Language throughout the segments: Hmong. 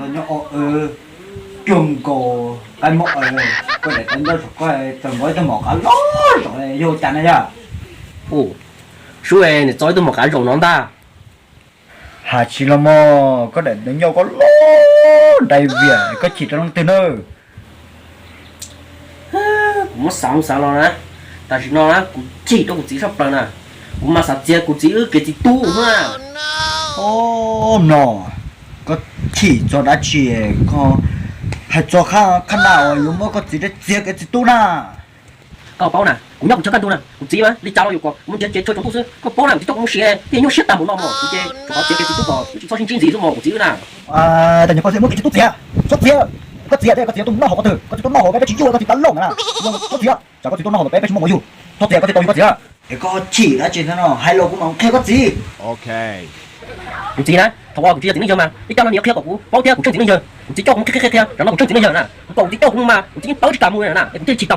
Nyob o cuag nkaus qaib mob, koj daim tawv ncauj saum koj txawm nkaus ib tug maum qav loj zaum yog cas na yog? Sub, nws txo ib tug maum qav zaum no ntag. Hais tsis los mog, koj daim tawv ncauj koj loj nrai vias, koj chim rau leej twg nawb? Kuv muab xav mus xav los na, tam sim no na kuv chim rau kuv txiv tshaj plaws na. Kuv mas xav txiav kuv txiv wb kev txiv tub na. Ob no, koj chim txog dab tsi, koj hais txog qhab na uas yuav muab koj txiv rab txiav kev txiv tub na? Koj paub na, kuv nyob kuv ntshaw kaj ntug na, kuv txiv mas li cas los yuav kom kuv mus nrhiav tsev chaw tsaus ntuj xwb. Koj paub na, kuv txiv coj kuv mus siav thiaj nyuaj siab tag mus no mog, kuv ces rov qab txiav kev txiv tub kom wb tsis txhob sib ntsib ntxiv xwb mog kuv txiv wb na. Tag nyob koj thiaj muab kev txiv tub txiav, txhob txiav, koj txiav, koj txiav thiab koj txiv yuav tus noj hauv qhov twg, koj txiv tub noj hauv peb tsis yuav, koj txiv tas loj na, txhob txiav, tsam koj txiv tub noj hauv peb peb tsis muaj mov yug, txhob txiav, koj thiaj tau yug koj txiv. Es koj chim dab tsi no, hais los kuv mam qhia koj txiv. Kuv txiv na, thaum uas kuv tsis yog txiv neej yawg mas ib cab no nws yuav qhia kom kuv paub thiab kuv tsheej txiv neej yawg, kuv txiv coj kuv mus qhia qhia qhia, tsam no kuv tsheej txiv neej yawg na, kuv kom kuv txiv coj kuv mus mas kuv tsis yeej paub tsis kam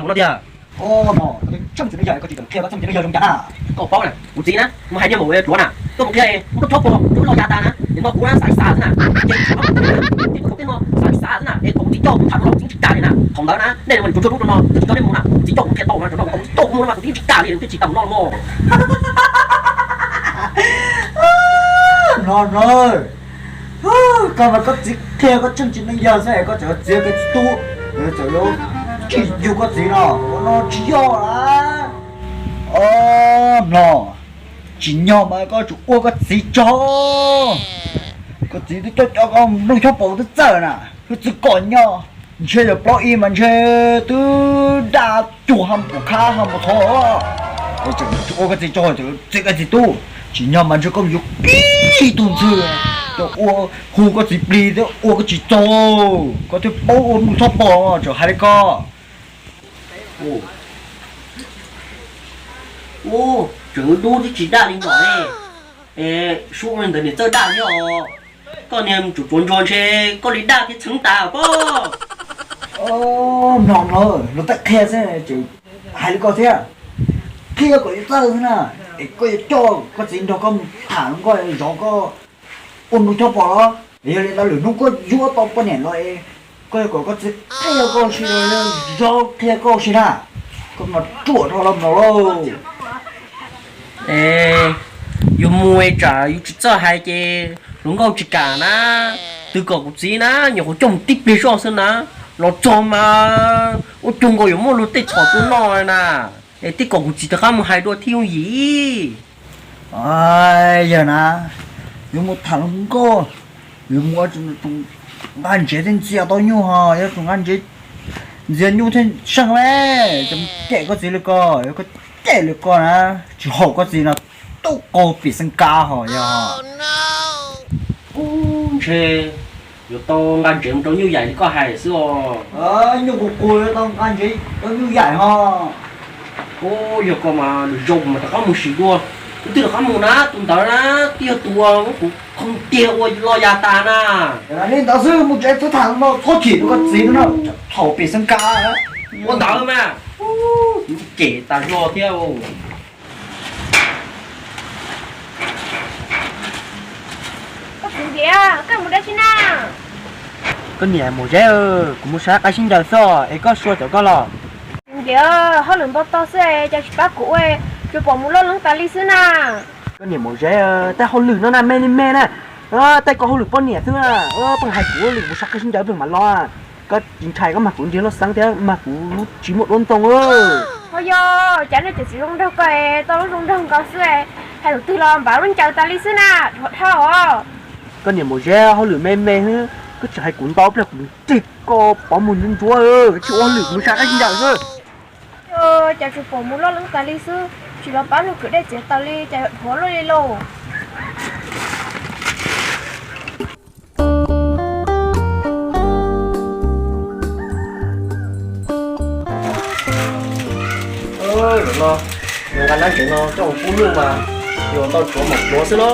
mus no tiag. Koj no, koj tsheej txiv neej yawg koj tsis kam qhia koj tsheej txiv neej yawg zoo cas na? Koj paub na, kuv txiv na mus hais niag maum pluav na, koj mus qhia ub rau txhob pom rau loj ya tas na, es no kuv na xav li xav xwb na, ces txhob pom na, tej tug thaum tej no xav li xav xwb na, es kom kuv txiv coj kuv tham rau los kuv txiv tsis kam li na, thaum ntawd na nej mus tsuag tsuag rau no kuv tsis coj nej mus na, kuv txiv coj kuv qhia tau na, tsam no kom kuv txiv coj kuv mus no mas kuv txiv tsis kam li, kuv thiaj tsis kam mus no mog. No no, koj mas koj txiv qhia koj tsheej txiv neej yawg xwb es koj tseem txiav kev txiv tub, tseem yuav chim yug koj txiv no, ua no tsis yog a. Ob no, tsim nyog mas koj tsum ua koj txiv tso. Koj txiv twb coj coj koj nplooj chob pom twb txawj na, twb txwv kom nyob, ntshe yog plaub ib mas ntshe twb daj cuag ha mus khab ha mus thov. Koj tseem tsum ua koj txiv tso, txiav koj txiv tub, tsim nyog mas ntshe koj yuav qib tug ntxhw, coj ua hu koj txiv plig thiab ua koj txiv txaug, koj thiaj paub ua nplooj chob pom, tseem hais li ko. Ub, tseem dub thiab tsis daj li nom ne. Es sub ua li ntawd niam txawj daj thiab os. Koj niag mus tsuam tsuav ntsuag ntshe koj li daj thiab txheeb tas pob. Mlom mlom, luag tej qhia xwb tseem hais li ko thiab. Qhia kom yuav txawj xwb na, es koj yuav coj koj txiv nrog koj mus tham hluas nkauj zov koj ua nplooj chob pom los? Es yog li ntawd lwm hnub koj yuav tau poj niam los es koj yuav kom koj txiv qhia koj ua si los yog zov qhia koj ua si na? Koj mas ruam dhau los mlom lauj. Es yus mus es tsam yus tsis txawj hais ces hluas nkauj tsis kam na. Twb kom kuv txiv na nyuam qhuav coj mus tib pliag zoj xwb na, los txog mas ua cuag nkaus yuav muab luag tej txhom tuaj noj na. Es twb kom kuv txiv rov qab mus hais dua thiab yooj yim. Yog na, yuav mus tham hluas nkauj, yuav mus ua tus nqa ntsev thiaj ntxias tau nyuj ho, yog tus nqa ntsev ntxias nyuj thiaj seej ne. Cov mus cem koj txiv li ko, yog koj cem li ko na, tsis haum koj txiv no tub qaug pim xeeb kab ho yog. Ub, ntshe yuav tau nqa ntsev mus rau nyuj yaim li koj hais xwb os. Nyuj qus qus yuav tau nqa ntsev rau nyuj yaim ho. Ub, yog koj mas nws zoo mas rov qab mus sim dua. Tus twg rov qab mus na, tus ntawd na twb yog tus uas muab kuv qhoo tiag ua lo ya tas na. Li ntawd xwb mus tsev txhob tham no, txhob chim rau koj txiv no, thaum pim xeeb kab. Ua ntawd mas, cem tas zog thiab. Koj niam Maum Zeb, kuv mus saib qaib sib ncaws xwb es koj xyuas cov koj los. Ntiav, hauj lwm npau taws xwb es cas tsis pab kuv ua, tsuas pom mus loj leeb tas li xwb na. Koj niam Maum Zeb, tej hauj lwm no na me li me na, tej ko hauj lwm poj niam xwb na, pheej hais kuv hauj lwm mus saib qaib sib ncaws pheej mam los. Koj tsis ntshai koj mag kuv nrhiav lub xeeb thiab mag kuv lub tsis muaj duab ntxoo. Ho yog cas nej cov txiv zoo nraug ko tau lub zoo nraug nkaus xwb, hais lus twg los npav lub ncaws tas li xwb na, dhau dhau os. Koj niam Maum Zeb, hauj lwm me me xwb, koj tseem hais kuv ntau pliag kuv nrig koj pov muag ntsuab ntsuab, tsis ua hauj lwm mus saib qaib sib ncaws xwb. Cas tsuas pom mus loj leeb tas li xwb, tsis los pab luag kwv dej txiav taws li, cas yuav dhuav luaj li lauj. Zaum no nqa nab ntsev no coj mus pub nyuj mas yuav tau tsuav mam tsuav xwb na,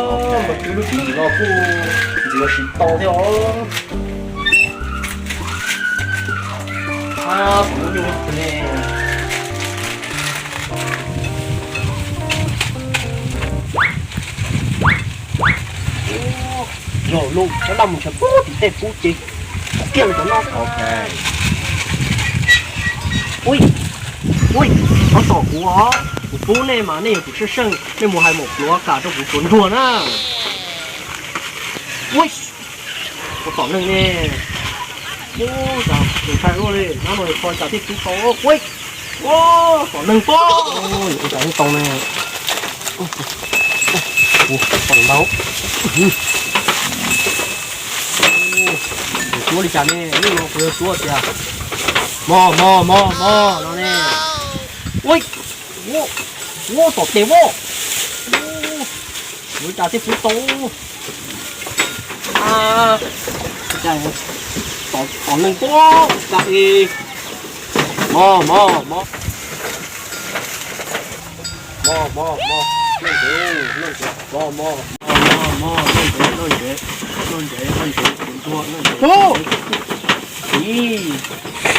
mas kwv lub tswv yim no kuj ntxiv los sis tau thiab os. Pub nyuj ne. Yog lub sab laj mus ntshav pub tim tej pub ces kiag li cov no. Ui, ui, koj tom kuv os, kuv pub nej mas nej yog tus seej seej, nej mus hais maum pluav kam rau kuv tsuav ntsuag na. Ui, kuv tom neeg ne. Ub, cas tus ntshai luaj li, nab no kho cas thiaj pub tau. Ui, ua, tom neeg pob. Ua cas tau ne. Ua, tom ntau. Kuv cuab li cas ne, lub no kuv yuav cuab tias mog mog mog mog no ne. Ua, ua tom tes voj. Ua cas thiaj pub tau. Tom neeg pob cas es. Mog mog mog. Mog mog mog, noj ntsev, noj ntsev, mog mog mog, noj ntsev, noj ntsev, noj ntsev, noj ntsev, noj ntsev. Txiv,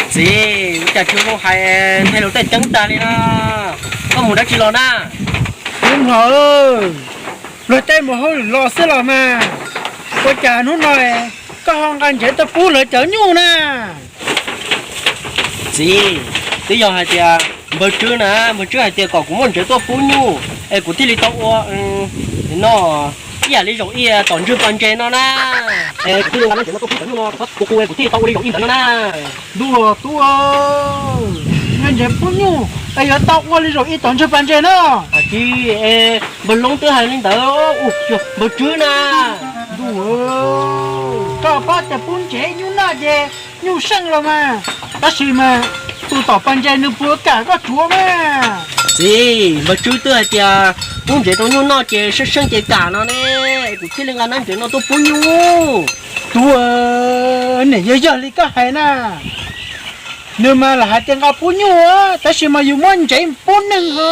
txiv, ua cas tsis zoo hais, hais lus tej ceeb tag li na. Koj mus dab tsi los na? Tub mlom, luag tej mus hauj lwm los xwb los mas, ua cas hnub no koj ho nqa ntsev tuaj pub lawv cov nyuj na? Txiv, twb yog hais tias npawg Tswb na, npawg Tswb hais tias kom kuv muab ntsev tuaj pub nyuj, es kuv thiaj li tau ua no ib yam li zaum ib tom ntswg pas ntses no na. Es kuv thiaj li nqa lub ntsev no tuaj pub cov nyuj no, kom txhob tu tu, kuv thiaj li tau ua li zaum ib ntawd no na. Ntuj, tub, nqa ntsev pub nyuj es yuav tau ua li zaum ib tom ntswg pas ntses na. Txiv, es npawg Loob twb hais li ntawd, npawg Tswb na. Ntuj, koj paub tias pub ntsev nyuj noj ces nyuj seej los mas, tab sis mas tus tom pas ntses nws puas kam koj tsuav mas? Txiv, npawg Tswb twb hais tias pub ntsev rau nyuj noj ces seej seej ces kam no ne, kuv thiaj li nqa nab ntsev no tuaj pub nyuj. Tub, niam yog yog li koj hais na, nws mas lam hais tias nqa pub nyuj, tab sis mas yus muab ntsev pub neeg ho.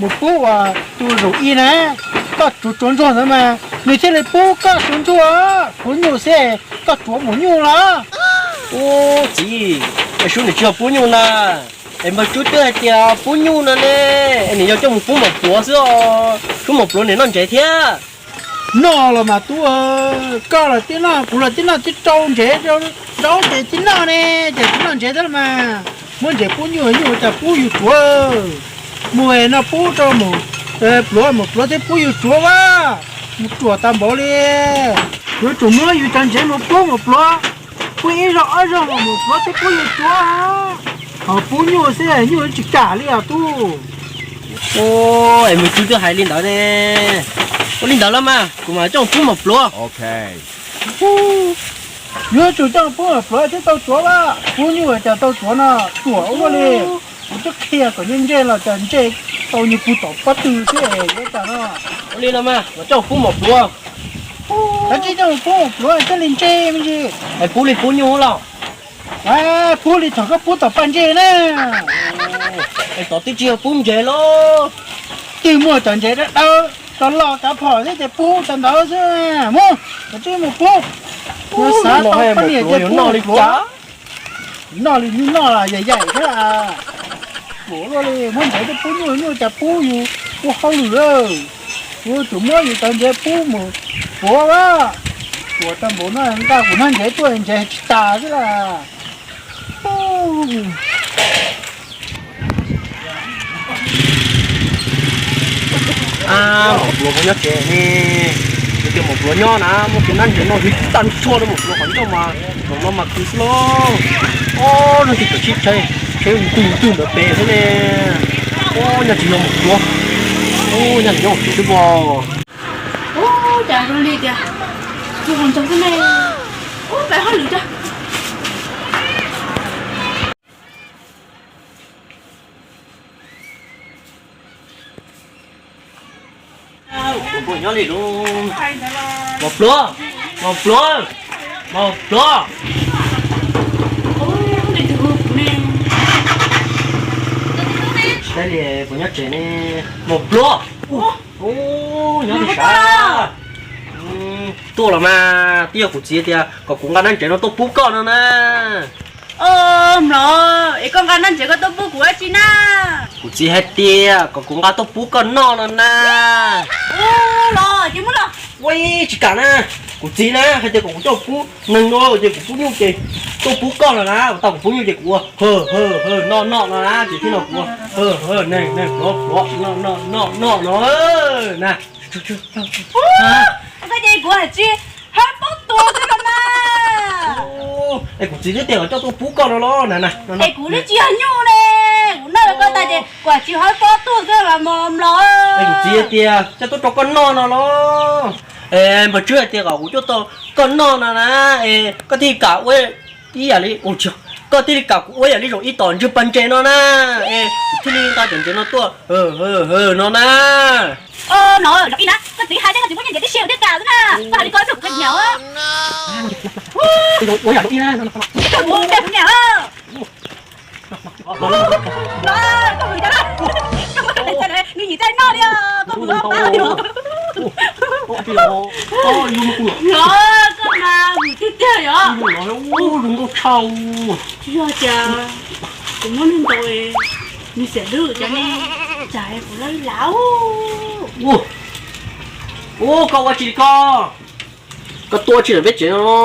Mus pub uas tus zaum ib na, koj tsuav tsuav ntsuag ntawd mas nws thiaj li pub koj tsuav ntsuag, pub nyuj xwb koj tsuav mus nyuj los? Ub, txiv, es sub nim tsis yog pub nyuj na, es npawg Tswb twb hais tias pub nyuj no ne, es nim yog coj mus pub maum pluav xwb os, sub maum pluav nim noj ntsev thiab. Noj los mas tub, koj los tib noj, kuv los tib noj, tib rau ntsev rau ces tib noj ne, ces tib noj ntsev thiab los mas. Muab ntsev pub nyuj, nyuj cas pub yus tsuav. Mus no pub rau maum pluav, maum pluav thiaj pub yus tsuav a. Mus ruam tas npaum li. Yuav tsum muab yus cov ntsev mus pub maum pluav, pub ib zaug ob zaug los maum pluav thiaj pub yus tsuav. Ho pub nyuj xwb nyuj tsis kam li os tub. Ub, es npawg Tswb twb hais li ntawd ne. Ua li ntawd los mas kuv mam coj pub maum pluav. Yuav tsum coj pub maum pluav thiaj tau tsuav a. Pub nyuj cas tau tsuav no, ruam ua luaj li. Kuv twb qhia kom ntsej ntsej los cas ntsej tau nws pug tom pob tw thiab yuav cas no. Ua li los mas mam coj pub maum pluav. Kav tsij coj pub maum pluav thiaj li ntsej me ntsis. Es pub li pub nyuj los? Pub li thaum koj pub tom paj ntseg na. Es tod twb tsis yog pub ntsev los? Twb muaj cov ntsev dawb dawb, cov loj kav phom thiab ces pub cov ntawd xwb. Mus, kav tsij mus pub. Yog xav tau poj niam ces pub li cas? Noj li nyuj noj los yaim yaim thiab. Ruam luaj li, muab ntsev tuaj pub nyuj, nyuj cas pub yus ua hauj lwm lawm. Yuav tsum muab yus cov ntsev pub mus pluav a. Ruam tau npaum no nqa kuv noj ntsev tuaj ntsev tsis tas xwb las. Maum pluav puas nyob tsev ne? Yog tias maum pluav nyob na, muab kuv noj ntsev no hwv tag nrho rau maum pluav qhov ncauj mas, zaum no mas khwv xwb lauj. Ob, leej twg tseem sib tsheb, tsheb ntws ntws ntawd pem xwb ne. Ob, nyaj tsis yog maum pluav. Ub, nyaj tsis yog maum pluav xwb pom. Ub, cas zoo li tias tsis hais ntsoog xwb ne. Ub, peb hauj lwm tso. Maum pluav nyob li lauj. Maum pluav, maum pluav, maum pluav. Saib li puas nyob tsev ne. Maum pluav. Ub, nyob li sav. Tuaj los mas, twb yog kuv txiv tias kom kuv nqa nab ntsev no tuaj pub koj no na. Mlom, es koj nqa nab ntsev koj tuaj pub kuv dab tsi na? Kuv txiv hais tias kom kuv nqa tuaj pub koj noj no na. Ub, los ces muab los. Ua tsis kam na, kuv txiv na hais tias kom kuv coj pub neeg no ces kuv pub nyuj ces, coj pub koj no na, tau kuv pub nyuj ces kuv ua h h h noj noj no na, ces thiaj no kuv ua h h neeg neeg pluav pluav noj noj noj noj no na. Koj ces kuv hais tsis hab pob tuag xwb no na. Es kuv txiv twb tias kom coj tuaj pub koj no los na. Es kuv twb tsis yog nyuj ne, kuv noj rau koj tag ces kuv hais tsis hab pob tuag xwb los mos mlos. Es kuv txiv tias coj tuaj rau koj noj no los. Es npawg Tswb hais tias kom kuv coj tuaj koj noj no na, es koj thiaj li kam ua ib yam li, koj thiaj li kam kuv ua ib yam li zaum ib tom ntswg pas ntses no na, es kuv thiaj li nqa cov ntses no tuaj no na. No, zaum ib na, koj txiv hais thiab koj txiv muab nyiaj ntses tib si thiaj kam xwb na, koj hais li ko kuv khav nyiam. Ua yam zaum ib na, koj mus kuv nyiam. Nws yim txaij noj li os, koj mus pab li os. Koj mas vwm tiag tiag yom. Tsis yog tias kuv muab nws ntaus, nws xiam hlub cov ne, tsam kuv lawv lav. Ua, koj ua tsis li koj, koj tuaj tsis lawm peb tsev no,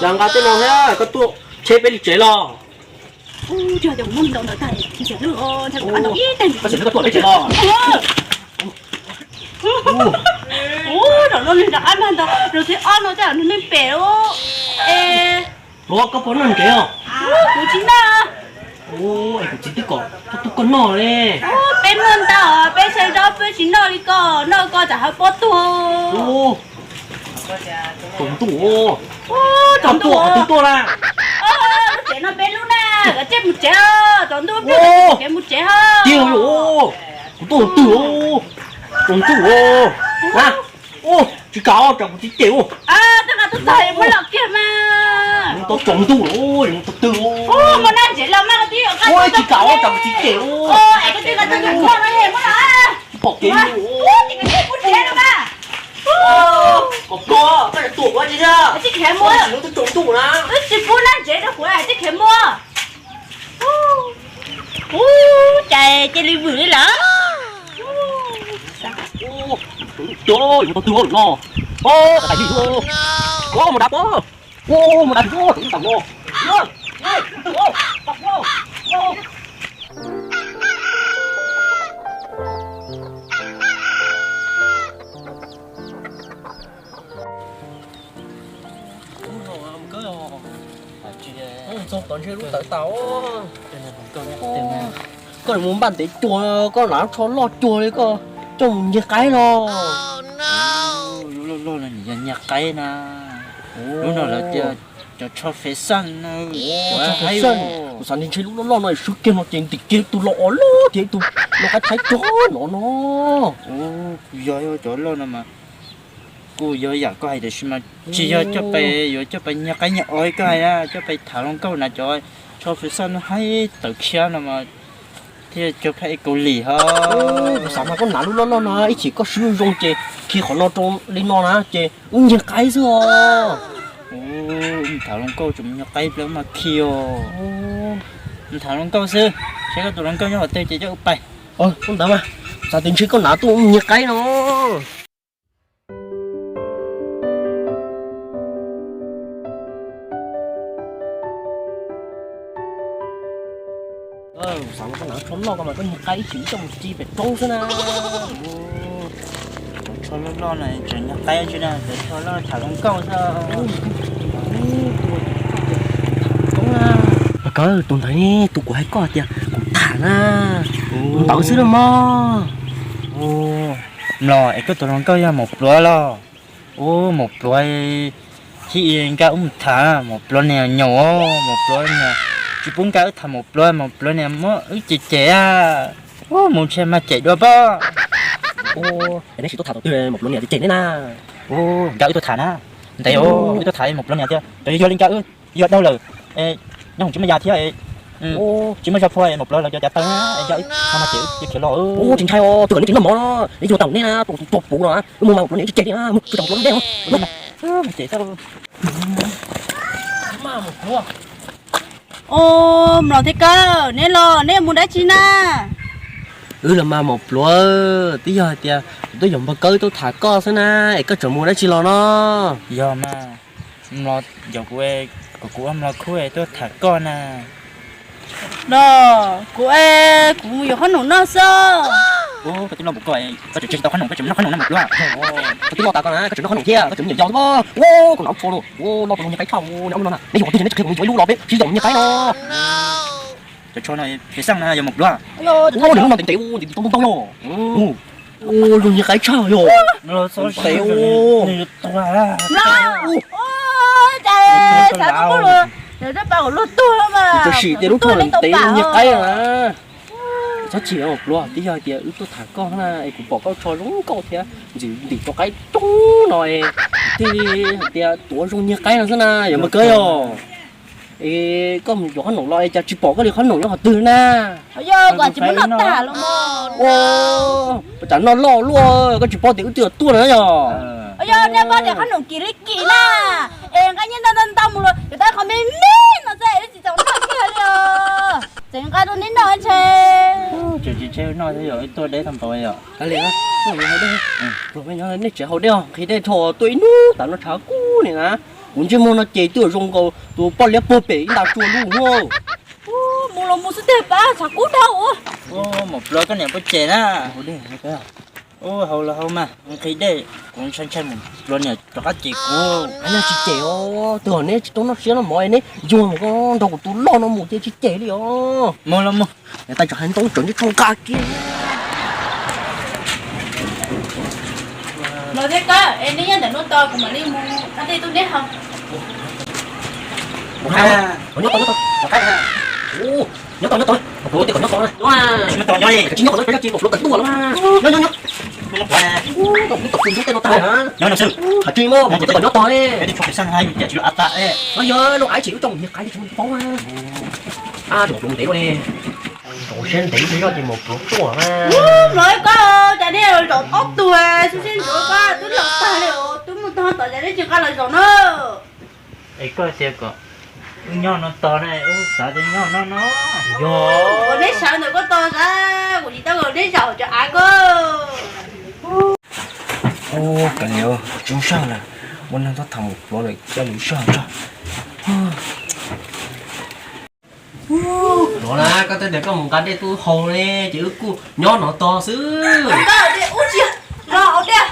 cas nqa tej no thiab koj tuaj cheb peb li tsev los? Tsis yog tias kuv muab nws ntaus ntawd tag, nws xiam hlub, nws xiam hlub koj tuaj peb tsev los? Zaum no nws nram qab nag ntau, zaum thib ob no tej zaum nws neeg pem. Es, pluav koj puas noj ntses os? Kuv tsis noj. Es kuv txiv twb kom koj tuaj koj noj li. Peb muaj ntau, peb saib zaub peb tsis noj li koj, noj koj tsam hab pob tuag. Tsaus ntuj, tsaus ntuj qhov twg tuaj na? Lub tsev no peb lub na, koj tsij mus tsev, tsaus ntuj peb kev mus tsev ho. Tiag, kuv tuaj qhov twg, tsaus ntuj. Tsis kam, tsam kuv txiv cem. Txog muab los kiag mas. Tau tsaus ntuj, tau twg. Muaj nab ntsev los mas koj twb yuav qab, tsis kam, tsam kuv txiv cem. Es koj twb qab tau tus koj no, muab los. Tsis pom kev li. Kom pluav, koj tuam kuv tsis thiab. Tsis khiav mus. Tsis tsaus ntuj na. Wb tsis pub nab ntsev rau kuv, tsis khiav mus. Ub, cas cia li vwm li lawm. Cov yuav tau twg los no. Mus dav pov, mus dav pov, tus ntawm no. Txog tom ntshe lub tawv tas. Koj mus npaj ntev cuag, koj hnav tsho loj cuag li, koj coj mus nyiag qaib los? Lub loj loj no nws yog nyiag qaib na. Lub no lawv tias cov tsho fes xaj na. Kuv xav ntshe lub loj loj no swb kiag no ces ntim kiag ib tug los os loj thiab ib tug no qaib tshaib rog no no. Kuv yog cov loj no mas kuj yog yam koj hais tiam sis mas tsis yog coj pais, yuav coj pais nyiag qaib nyiag os koj hais na, coj pais tham hluas nkauj na, cov tsho fes xaj no haib tawv tshiab no mas thiaj cog phaj ib kaus lim ho. Kuv xav mas koj hnav lub loj loj no ib chim koj swb zoo ces khi qhov no rau li no na ces wb nyiag qaib xwb os. Tham hluas nkauj tseem mus nyiag qaib pliag mas khi os. Tham hluas nkauj xwb, saib koj tus hluas nkauj nyob qhov twg ces coj wb pais. Ua ntawd mas, xav tias ntshe koj hnav tuaj wb nyiag qaib no. Xav mas koj hnav tsho loj ko mas koj nyiag qaib ib chim wb coj mus ci pem roob xwb na. Tsho loj loj no tseem nyiag qaib tsis na, cov tsho loj tham hluas nkauj xwb. Kawg tus ntawd ne, tus kuv hais koj tias kuv tham na, tus ntawd xwb na mog. Mlom, es koj tus hluas nkauj yog mus pluav los? Ub, mus pluav, thib ib nkaj wb mus tham, mus pluav niag nyaum, mus pluav niag, tsis pub nkaj wb tham mus pluav, mus pluav niag muab wb cem cem a. Ub, mus ntshe mas cem dua pob. Ub, es neb tsis tuaj tham tom twg mus pluav niag cem cem neb na? Ub, nkaj wb tuaj tham na. Ntev wb tuaj tham mus pluav niag thiab, cov yog li nkaj wb yog dhau lawm, nyob hoom tsis muaj yas thiab, tsis muaj zog phua mus pluav lawv cov cav taw na, es nkaj wb mas mas cem wb khiav los. Ub, tsis ntshai os, twb kom neb tsis noj mov no, neb tsis tau neb na, tus tuag puv no, wb mus mas pluav niag tsis cem li, mus tsis tau pluav neb. Os, mlom thiab kawg, neb los neb mus dab tsi na? Wb los mas maum pluav, twb yog hais tias kuv twb yuav npawg Kawb tuaj tham koj xwb na, es koj tseem mus dab tsi los no? Yog mas, mlo, yog kuv, kom kuv ua mlo khub tuaj tham koj na. No, kuv, kuv mus yuav qhob noom noj xwb. Koj twb noj mus koj, koj tseem tseg tsis tau qhob noom, koj tseem noj qhob noom no maum pluav. Koj twb noj tas koj na, koj tseem noj qhob noom thiab, koj tseem mus yuav yos xwb. Ua, koj nov tsho los, ua, noj tau zoo nyiaj qaib tshaj, ua, noj ub no na, neb yuav ua twg neb tsis qhia kuv mus yuav ib lub los peb sib yaum mus nyiaj qaib no. Cov tsho no phem xeeb na yog maum pluav. Ua, nws lub no ntev ntev, ua, ntev tau ntau ntau yog. Ua, zoo nyiaj qaib tshaj yog. Ntev ua. Tab sis tej lub tsho ntev zoo nyiaj qaib na. Txhob chim maum pluav, twb yog hais tias wb tuaj tham koj na, es kuv pom koj tsho zoo nkauj thiab ntxim ntim tau qaib coob no es thiaj li hais tias tuav zoo nyiaj qaib no xwb na, yog npawg Kawb yog. Es koj mus yuav qhob noom los es cas tsis pom koj li, qhob noom nyob qhov twg na? Yog kuv tsis muab noj tag los mas. Ua, cas noj loj luaj, koj tsis paub tias wb twb tuaj no yog? Yog nej paub tias qhob noom kim li kim na, es nqa nyiaj ntau ntau mus los yuav tau qhov me me no xwb, tsis txaus noj kiag li os. Tseem nqa rau neb noj ntshe. Tseem tsis tseg noj thiab yog wb tuaj deb tag npaum yog. Nej tsev haus dej, nqhis dej dhau tuaj ib hnub tas no tshav kub li na. Kuv ntsej muag no ces twb zoo nkaus tus poj liab puag pem ib nta tsua lub ua. Mus los mus xwb tiag pab tshav kub dhau. Maum pluav koj niam puas cem na? Haus los haus mas, nqhis dej kuv ntshai ntshai maum pluav niam rov qab cem kuv. Yog tsis cem os, twb yog neb tsis tau noj siab noj mov neb yuag mus koj nrog kuv tus loj no mus ces tsis cem li os. Mus los mus. Niam tais tsam hais ntau tsam ntsej tsho nqa kiag. Los thiab koj, es neb nyob ntawm no tos kuv mam li mus ua dej tuaj neb haus. Nyob tos, nyob tos, nyob tos, nyob tos, kuv tej kom nyob tos na. Tsis nyob tos nyob li, tsis nyob tos nyob tsis maum pluav kawm tuaj los mas. Nyob nyob nyob. Nyob tos kuv nyob tej no tag na. Nyob no xwb. Hais tsis muaj maum pluav tej kom nyob tos li. Tsis tshua pes xaj hais tias tsis lub av tag. Yog yog lub av tsis wb tso mus nyiag qaib tsis paub. Tsis maum pluav ntev luaj li. Tau siab ntev thiaj yog ces maum pluav tuaj na. Mloog koj cas nej zaum ob tug xwb sib ntsuav koj twb los tag li os, twb mus tog tom cas neb tsis nqa los zaum na. Es koj tias kom wb nyob no tos na, wb xav tias nyob no no. Yog neb sawv ntawm koj tos xav, kuv tsis tau kom neb zaum cov av koj. Ua, kav liam, tsis ua zaj lawm, muaj neeg tuaj tham maum pluav lawm coj lus zaj tso. Pluav na, koj twb tias koj mus nqa dej tuaj haus ne, ces wb kuj nyob no tos xwb. Koj dej ub tsis los haus dej.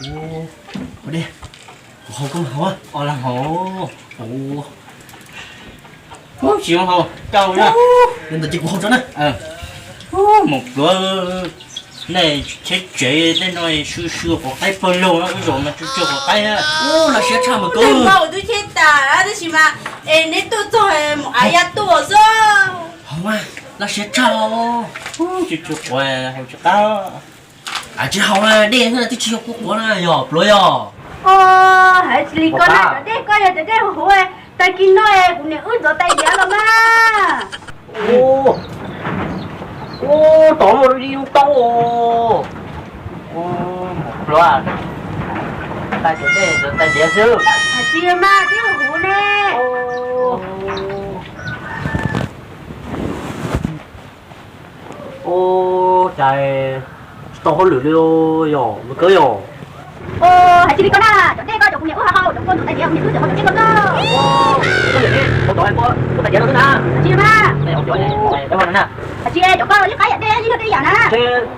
Ua dej, kuv haus koj haus. Os, los haus. Ua, tsis haus, kau na. Li ntawd ces kuv haus tso na. Maum pluav, nej cheb tsev tej no sw sw quav qaib pawg lug, wb zaum mas tsuag tsuag quav qaib. Ua, laj siab tshaj mas koj. Twb cheb tas tab sis mas es neb tuaj txog mus av ya tuaj xwb. Haus mas, laj siab tshaj. Tsuag tsuag quav haus tsis qab. Tsis haus dej twb tsis yog kuv quav na yog pluav yog. Hais tsis li koj na, cov dej koj yog cov dej huv huv, tag kis no kuv niam wb ntxuav tais diav los mas. Ua, tod muaj li ntau. Pluav, tais cov dej ntxuav tais diav xwb. Hais tsis mas twb huv huv ne. Ua, cas tsis tau hauj lwm li yog npawg Kawb yog. Hais tsis li koj na, cov dej koj cov kuv niam wb haus, cov koj ntxuav tais diav kuv niam wb ntxuav tais diav koj. Ua, koj niam wb ntxuav tais diav no xwb na. Hais tsis mas. Hais tsis cov koj los ib qab yam dej ib yam dej yam na.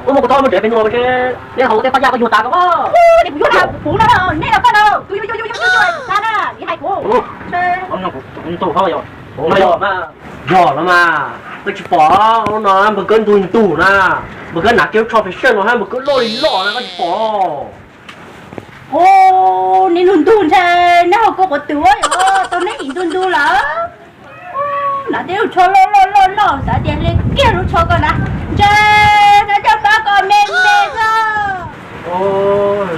Ua, muaj kuv tau muaj tsev pem no, neb haus tej paj yaj koj yuag tas koj. Kuv yuag na, kuv puv no, nej los koj no, tus yuag yuag yuag yuag yuag yuag na, vim hais kuv. Ntuj ho yog, no yog mas. Yog no mas, koj tsis pom no npawg Kawb ntug ntug na, npawg Kawb hnav kiag lub tsho fashion no hab npawg Kawb loj li loj na koj tsis pom. Neb ntug ntug ntshe neb haus kua quav twm yog tau neb ib ntug ntug lawm. Hnav tib lub tsho loj loj loj loj xav tias hle kiag lub tsho ko na, ntshe neb coj pab ko me me xwb.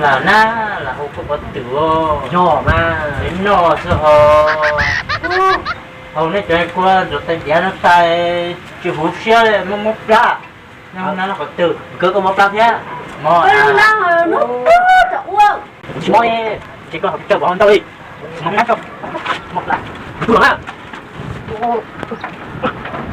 Lam na, lam haus kua quav twm os. Yog mas, noj xwb ho. Haus nej cov kua ntxuav tais diav no tas tsis huv siab li, muab mob plab. Noj na, qhov twg? Kawg koj mob plab thiab. Mob. Tsis mob, ces koj haus tsawg vov ntau li. Mob plab. Mob plab.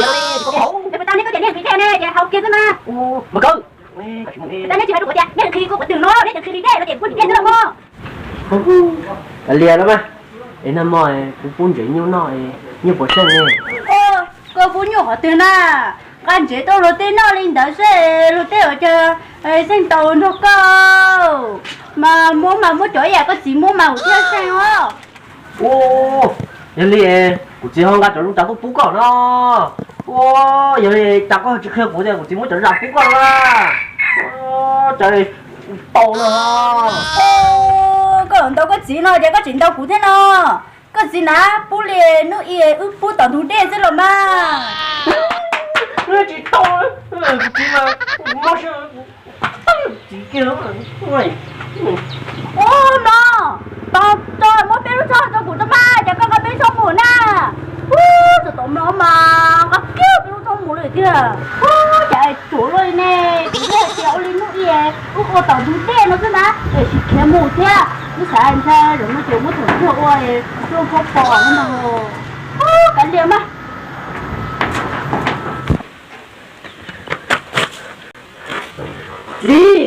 Ua li, puas tau ne koj tias nej nqhis dej ne ces haus kiag xwb mas. Mas kawg, puas tau nej tsis hais rau kuv tias nej nqhis kuv twg no, nej tsis nqhis li dej no ces kuv nqhis dej xwb los mas. Lias los mas, es nag hmo kuv pub ntsev nyuj noj, nyuj puas seej ne? Koj pub nyuj qhov twg na? Nqa ntsev tuaj luag tej noj li ntawd seb luag tej ua cas seej tau nrog koj. Mas muab mas muab cov ib yam koj txiv muab mas kuv thiaj seej os. Ua, yog li kuv txiv ho nqa cov lus tas tuaj pub koj no. Ua, yog li cas koj tsis qhia kuv tias kuv txiv muab cov zam pub koj na? Ua, cas tau no. Koj los ntaus koj txiv no ces koj tsis ntaus kuv thiab no. Koj txiv na, pub li hnub ib wb pub tom ntug dej xwb los mas. Tsis tau, kuv txiv mas mob siab, txiv kiag. Ua no, tos tso muab peb lub tshoob rau kuv tso mas, ces koj nqa peb tshoob mus na. Ub, txog tom no mas nqa kiag peb lub tshoob mus lawm tiag. Ub, cas tsuav luaj li ne, kuv twb hais tias ua li hnub ib wb ua tom ntug dej no xwb na, es tsis khiav mus thiab. Wb xav ntshai zaum no ces muab tus ntsuag ua luaj khaub pom no. Ub, kav liam mas. Txiv,